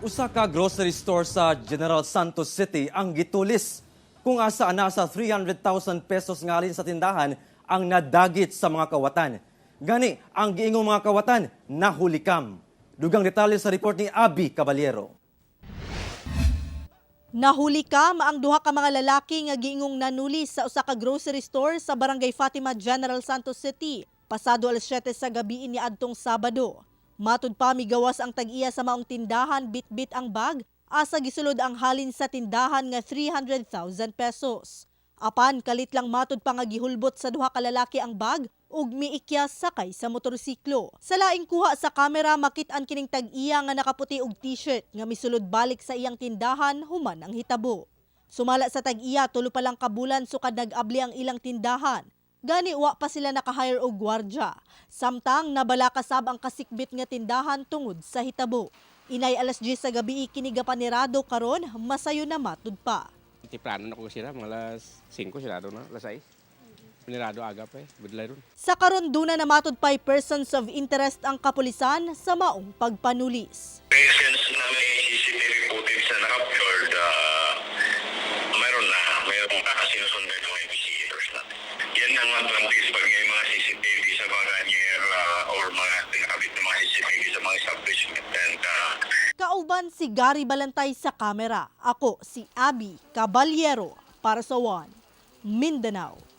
Usa ka grocery store sa General Santos City ang gitulis kung asa nasa 300,000 pesos ngalin sa tindahan ang nadagit sa mga kawatan. Gani, ang giingong mga kawatan nahulikam. Dugang detalye sa report ni Abby Caballero. Nahuli kam ang duha ka mga lalaki nga giingong nanuli sa usa ka grocery store sa Barangay Fatima, General Santos City pasado alas 7 sa gabi niadtong Sabado. Matud pa, migawas ang tag-iya sa maong tindahan bitbit ang bag asa gisulod ang halin sa tindahan nga 300,000 pesos. Apan kalit lang matud pa nga gihulbot sa duha ka lalaki ang bag ug miikyas sakay sa motorsiklo. Sa laing kuha sa kamera, makit-an kining tag-iya nga nakaputi og t-shirt nga misulod balik sa iyang tindahan human ang hitabo. Sumala sa tag-iya, 3 pa lang kabulan sukad nag-abli ang ilang tindahan. Gani wa pa sila naka-hire og gwardya. Samtang nabalaka sab ang kasikbit nga tindahan tungod sa hitabo. Inay alas 10 sa gabi kini gapanirado karon, masayo na matud pa. Temprano na ko sila, mga alas 5 sila na, alas 6. Panirado aga pa eh, budlay ron. Sa karon, duna na matud pa'y persons of interest ang kapulisan sa maong pagpanulis. Since na may CCTV footage na na-captured, mayroon na sinusundan yung investigators natin. Yan ang advantage pag may mga CCTV sa mga near or mga pinakabit na mga CCTV sa mga establishment. And Kauban si Gary Balantay sa kamera. Ako si Abby Caballero para sa One Mindanao.